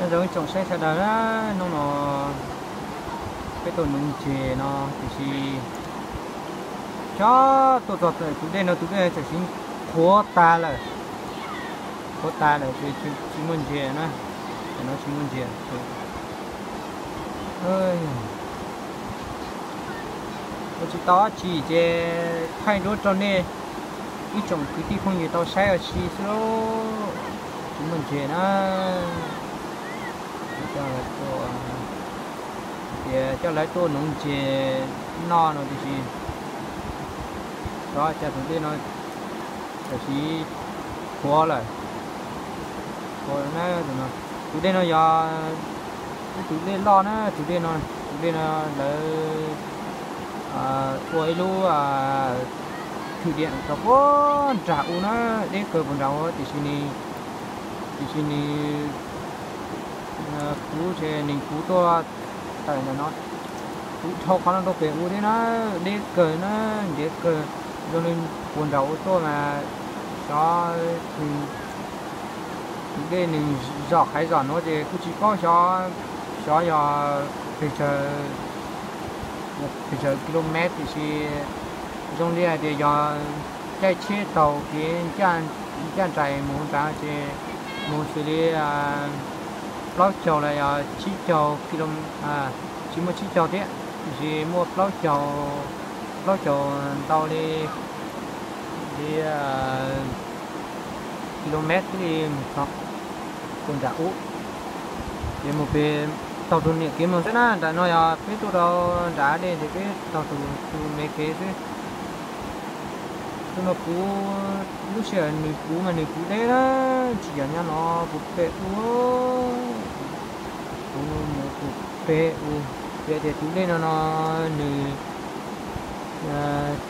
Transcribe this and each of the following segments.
Nyob zoo ib tsoom saib sawv daws na, hnub no peb tuaj nuv ntses no tiam sis xyov tuaj txog tus dej no tus dej txawm siv qhuav tag lawm, qhuav tag lawm ces tsis muaj ntses na, no tsis muaj ntses. Ua tsis tau dab tsi ces thaij duab rau nej ib tsoom kwv tij phooj ywg tau saib ua si xwb, tsis muaj ntses na. Tias coj lawv tuaj nuv ntses noj no tiam sis xyov cas tus dej no txawm siv qhuav lawm. Tus dej no yog ib tus dej loj na, tus dej no, tus dej no lawv ua ib lub thwm diam rau puag nram u na, deb kawg puag nram u tiam sis nws, tiam sis nws puv, nws puv tuaj tawm ntawm no, puv dhau qhov no rau pem u thiab na, deb kawg na, ntev kawg, zoo li puag nram u tuaj mas xyov tus dej nws zom qhaiv zom nuav ces kuj tsis paub xyov, xyov yog pes tsawg, pes tsawg kilomev tiam sis zoo li hais tias yog caij tsheb taug kev ncaj nraim mus nrad ces mus xws li plaub caug los yog tsib caug kilo, tsis muaj tsib caug thiab, tiam sis muaj plaub caug, plaub caug ntau li, li kilomev thiaj li mus txog puag nram ub. Ces mus pem taug tus niam kev mus xwb na, nram no yog peb tuaj rau nram dej ces peb taug tus, tus me kev xwb. Tus no puv, lub sij hawm nws puv mas nws puv deb na, tsis yog nyob no puv pem ub, puv mus puv pem ub, vim tias tus dej no no nws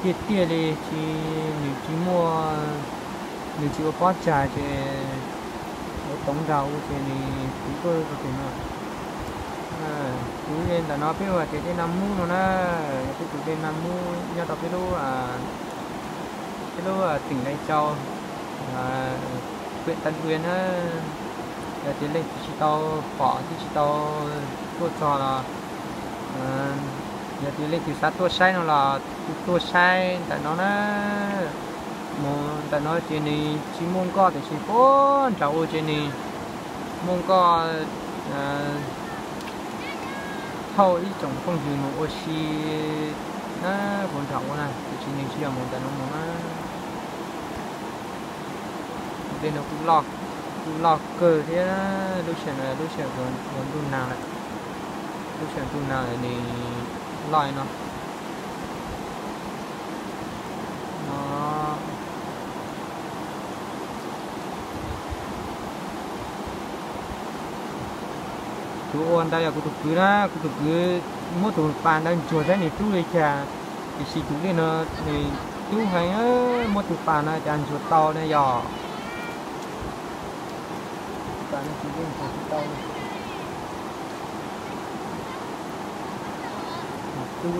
tiaj tiaj li, tsis, nws tsis muaj, nws tsis ua pob tsag ces ua toov nrag ua ces nws puv tuaj rau pem no. Puv li ntawm no peb hu tias dej Naj Mub no na, yog peb tus dej Naj Mub nyob rau peb lub, peb lub tỉnh Lai Châu, huyện Tân Uyên na. Yog tias leej twg tsis tau pom thiab tsis tau tuaj txog los, yog tias leej twg xav tuaj saib no los kuj tuaj saib ntawm no na. Mus ntawm no ces nws tsis muaj nkoj tiam sis puag nram ub ces nws muaj nkoj thauj ib tsoom phooj ywg mus ua si na, puag nram ub na, tiam sis nws tsis yog mus ntawm no mus na. Dej no kuj loj kawg thiab, lub sij hawm no lub sij hawm uas ntuj nag lawm, lub sij hawm ntuj nag lawm nws loj li no. Tus ua ntawd yog kuv tus kwv na, kuv tus kwv muab tus pas ntawd ntsuag saib nws rub li cas, tiam sis tus dej no nws dub heev, muab tus pas no cas ntsuag tau na yog. Tub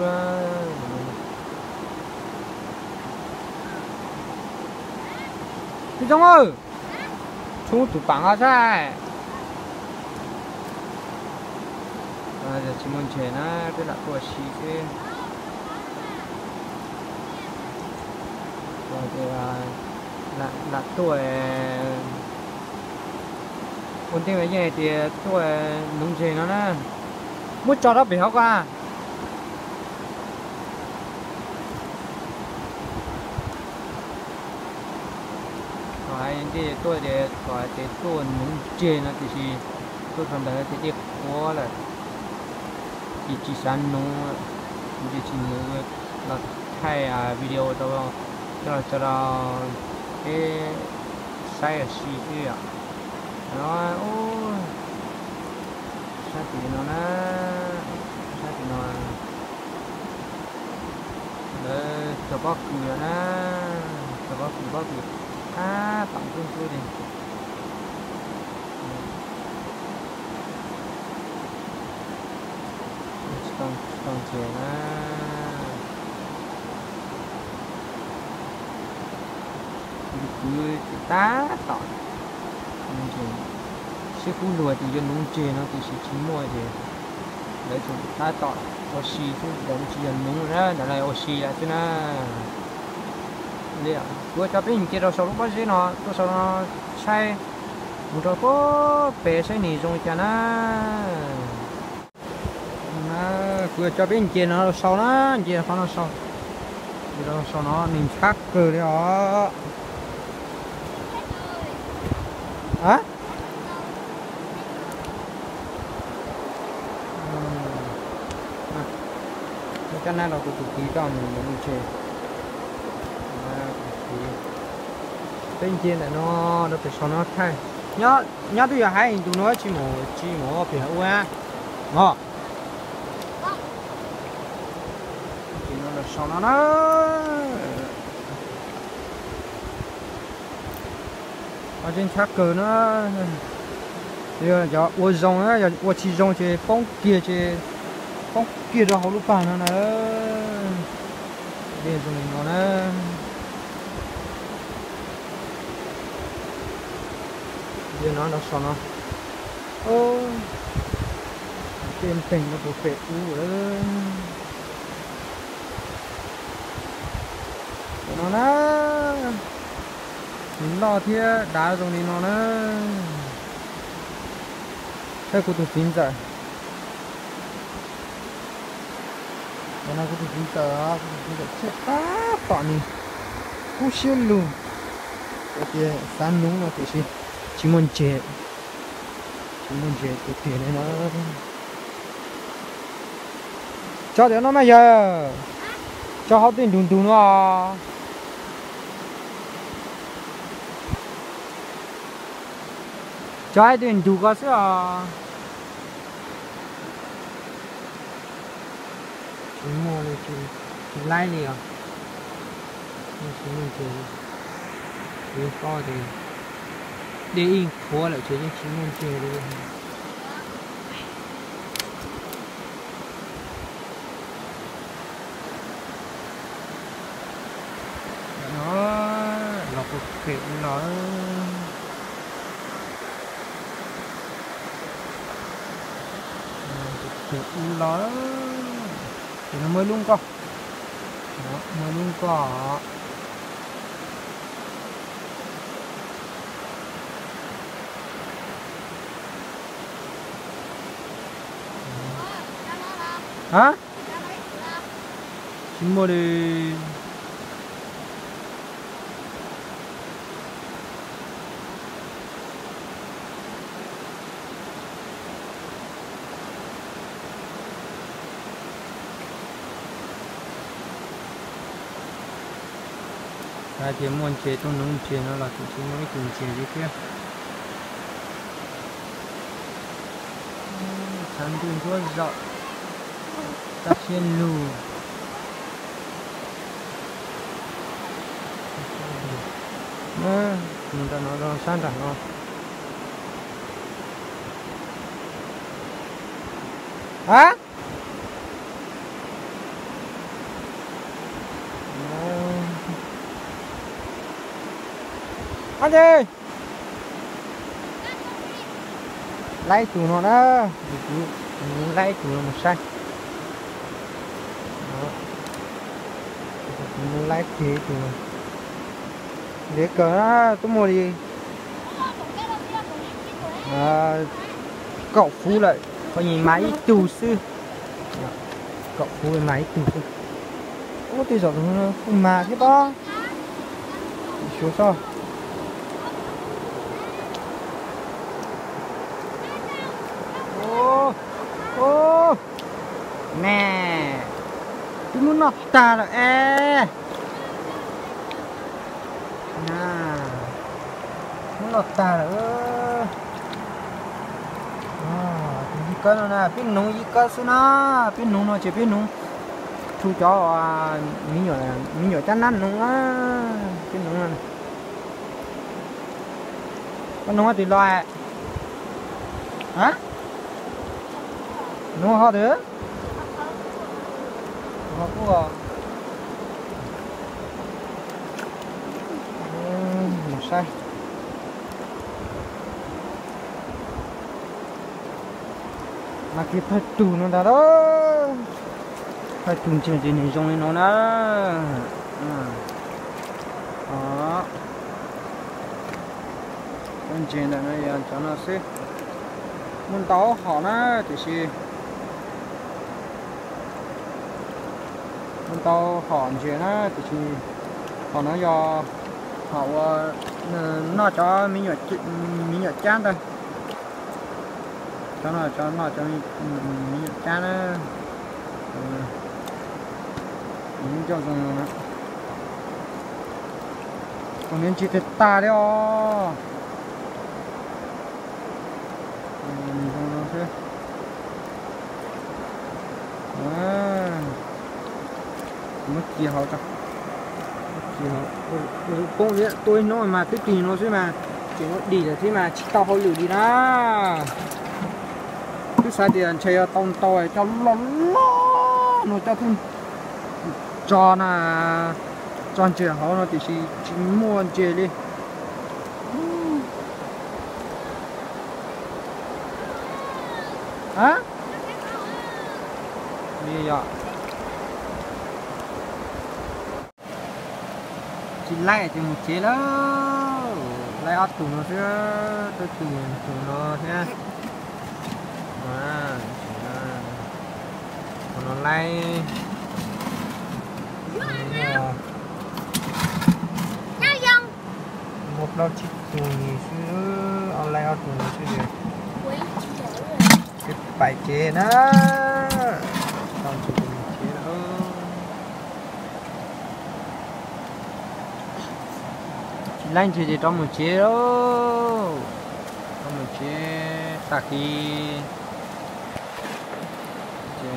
Toob, txhub tus pas nqa saib. Tsis muaj ntses na, peb lam tuaj si xwb. Lam tuaj, ua ntej mas yeej hais tias tuaj nuv ntses no na. Muab tso rau pem hauv ko. Thaum hais ntej tuaj tias thaum hais tias tuaj nuv ntses no tiam sis tuaj txog ntawd ces dej qhuav lawm, ces tsis xav nuv, ces tsis nuv, los thaij video rau, coj los tso rau peb saib ua si xwb yom. No, sab tim no na, sab tim no lawv cog pob kws na, cog pob kws, pob kws tab tom ntxhub ntxhub li. Tsis tau ntses na. Tus kwv ces tab tom ntses, Seb kub luag ces yuav nuv ntseg no tiam sis tsis muaj ces lawv tsuas tab tom ua si xwb, lawv tsis yog nuv na, ntawd lawv ua si lawm xwb na. Kuv yuav coj peb nce rau saum lub pob zeb no, tuaj saum no saib, mus rau puag pem saib nws zoo li cas na. Kuv yuav coj peb nce no rau saum na, nce qhov no saum, nce rau saum no nws ntxhab kawg li os. Coj nab rau kuv tus txiv coj mus ntseg. Peb nce ntawm no rau pem saum no thaij. Nyob twb yog hais ntu no tsis mus, tsis mus pem ua mog. Ces no los saum no na. Qhov tseeb ntxhab kawg na. Yog cov ua zoo na, yog ua tsis zoo ces poob kiag ces poob kiag rau hauv lub pag no na. Dej zoo li no na. Dej no rau saum no. Tej npeeg no puas pem ub lawm. No na, nws loj thiab dav zoo li no na. Saib kuv tus txiv ntxawm. Cov no kuv tus txiv ntxawm, kuv tus txiv ntxawm thiaj tab tom nws kub siab lug. Tias xav nuv no tiam sis tsis muaj ntseg, tsis muaj ntseg tiag tiag li no. Tso tias no mas yawg, tso hauv tej ntug ntug no. Tso hauv tej ntug ko xwb os. Tsis muaj li, tsis laib li os. Tsis muaj ntseg li. Kuv paub tias dej ib qhuav lawm ces yeej tsis muaj ntseg li. No los puag pem ub los, pem ub los, ces no muaj ib lub nkoj, muaj ib lub nkoj. A, tsis muaj li. Hais tias muaj ntses tuaj nuv ntses no los tseem tsis muaj ib tug ntses li thiab. Tshav ntuj ntsuab zaum, txoj siab lug. Mus nram no, sab nram no. A, laib tus no na, kuv laib tus no mus saib. Kuv laib kiag tus no. Ntev kawg na, twb muaj li kaum fuv lawm, poj niam mas ib tug xwb. Kaum fuv mas ib tug xwb. Ub, tej zaum kuj mas thiab pob. Xyuas soj. Ub, ub, ne, twb muab noj tag lawm es. Na, muab noj tag lawm. Tus yij kawb no na, peb nuv yij kawb xwb na, peb nuv no ces peb nuv thu cov me nyuam cab nab nuv na, peb nuv. Koj nuv twg los? A, nuv ho twg? Ho kuj mus saib. Mas kiag thawj tug no ntag lauj. Thawj tug ntses ces nws zoo li no na. Cov ntses ntawm no yog cov no xwb. Muaj ntau hom na, tiam sis muaj ntau hom ntses na, tiam sis hom no yog hom uas noj cov me nyuam cab ntawd. Cov no cov no cov me nyuam cab na. Coj zoo no na. Tus niag ntsis tag tag li os. Zoo no xwb. Muab cia hauv tso. Cia hauv. Poob li, tua ib hnub mas twb ris no xwb mas, tseem ua dim lawm thiab mas tsis tau hauj lwm li na. Twb xav tias ntshe yuav tau ntau coj loj loj no coj tuaj tso na, tso ntses hauv no tiam sis tsis muaj ntses li. Li yog tsis laij ces mus tsev lawm. Laij ob tug no xwb, twb tsis mus tus no thiab. Tus no laij muaj plaub tsib tug xwb, laij ob tug no xwb. Pais tsev na. Tsis laij ntses ces rov mus tsev lauj. Rov mus tsev tag kis ces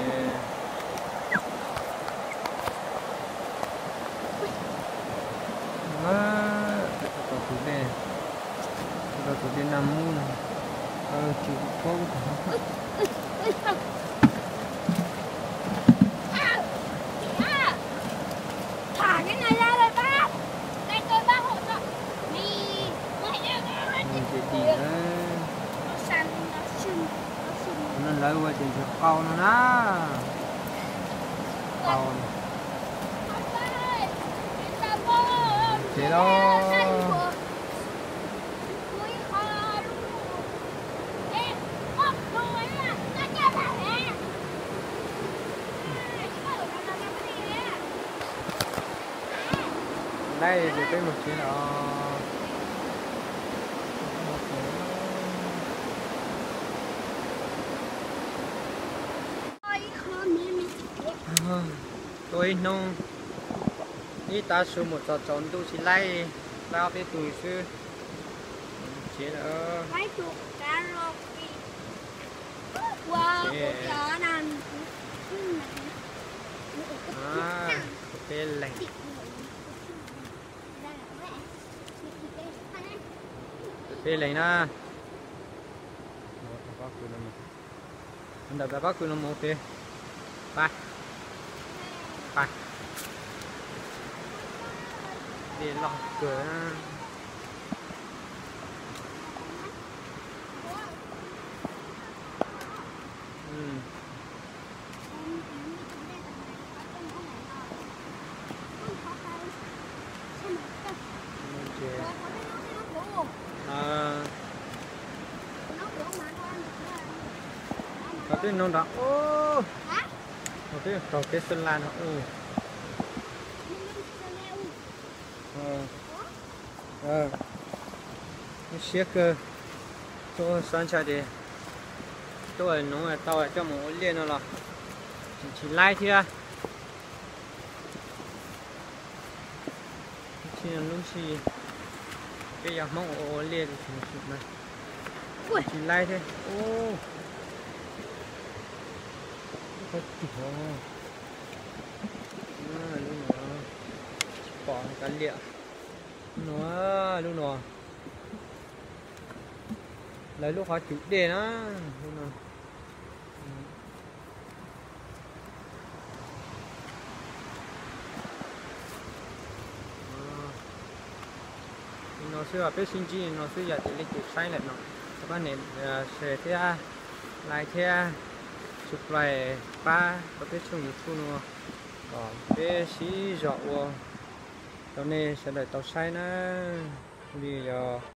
tau tus dej, tau tus dej naj mub no, tsis paub. Ntses dim na. No lawv ua cov ntses qau no na. Qau. Ces los laij ces peb mus tsev os. Tuaj ib hnub, ib tav su mus txog tsaus ntuj tsis laij, laij ob peb tug xwb. Tsev lawm. Peb leeg, peb leeg na. Ntawm pab kwv no mus peb pab, pab. Dej loj kawg. Qhov twg no nrad, qhov twg raug kev xab laj no. Lub siab kawg, tuaj xav ntshai tias tuaj nuv tau coj mus ua liaj no los tsis laib thiab. Lub sij, peb yog Hmoob ua ua liaj tsis laib thiab. Lub no, lub no, tsis pom kav liam. Lub no, lub no, lawv lub qhov cub dej na, lub no. Li no xwb os, peb sib ntsib li no xwb, yog tias leej twg saib lawm no, rov qab nias share thiab, like thiab. Subscribe pab rau peb tshooj YouTube no kom peb sib zog ua rau nej sawv daws tau saib na. Li yog